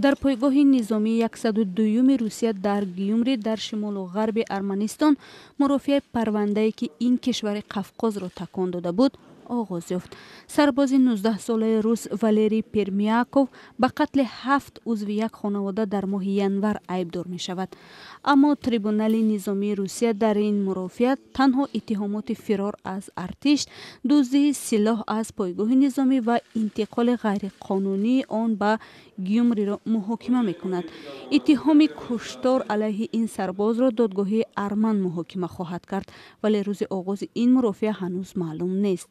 Дар пойгоҳи низомии 102-юми Русия дар Гюмри, дар шимолу ғарби Арманистон, мурофиаи парвандае, ки ин кишвари Қафқозро такон дода буд, оғоз ёфт. Сарбози 19-солаи рус Валерий Пермяков ба қатли ҳафт узви як хонавода дар моҳи январ айбдор мешавад. Аммо трибунали низомии Русия дар ин мурофиа танҳо иттиҳомоти фирор аз артиш, дуздии силоҳ аз пойгоҳи низомӣ ва интиқоли ғайриқонунии он ба Гюмриро муҳокима мекунад. Иттиҳоми куштор алайҳи ин сарбозро додгоҳи арман муҳокима хоҳад кард, вале рӯзи оғози ин мурофиа ҳанӯз маълум нест.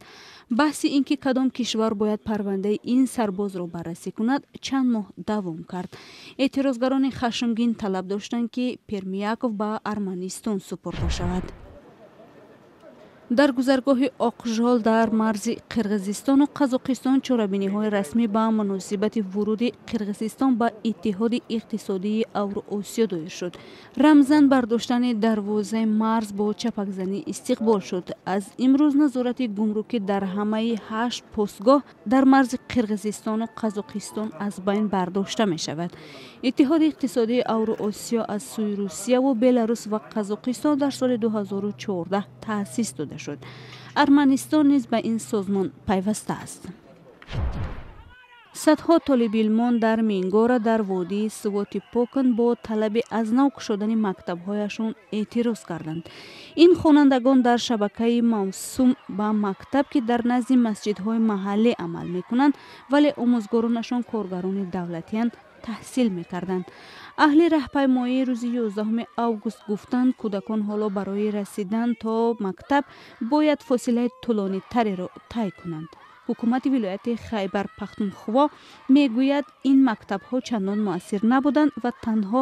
Баҳси ин ки кадом кишвар бояд парвандаи ин сарбозро баррасӣ кунад, чанд моҳ давом кард. Эътирозгарони хашмгин талаб доштанд, ки Пермяков ба Арманистон супурда шавад. Дар гузаргоҳи Оқжол дар марзи Қирғизистону Қазоқистон чорабиниҳои расмӣ ба муносибати вуруди Қирғизистон ба Иттиҳоди иқтисодии Авроосиё доир шуд. Рамзан бардоштани дарвозаи марз бо чапакзанӣ истиқбол шуд. Аз имрӯз назорати гумрукӣ дар ҳамаи ҳашт постгоҳ дар марзи Қирғизистону Қазоқистон аз байн бардошта мешавад. Иттиҳоди иқтисодии Авроосиё аз сӯи Русияву Беларус ва Қазоқистон дар соли 2014 таъсис дода шуд. Арманистон низ ба ин созмон пайваста аст. Садҳо толибилмон дар Мингора, дар водии Сувоти Покн, бо талаби аз нав кушодани мактабҳояшон эътироз карданд. Ин хонандагон дар шабакаи мавсум ба мактаб, ки дар назди масҷидҳои маҳаллӣ амал мекунанд, вале омӯзгоронашон коргарони давлатиянд, таҳсил мекарданд. Аҳли раҳпаймоии рӯзи 11 август гуфтанд, кӯдакон ҳоло барои расидан то мактаб бояд фосилаи тӯлонитареро тай кунанд. Ҳукумати вилояти Хайбар Пахтунхво мегӯяд, ин мактабҳо чандон муассир набуданд ва танҳо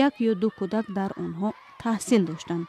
як ё ду кӯдак дар онҳо таҳсил доштанд.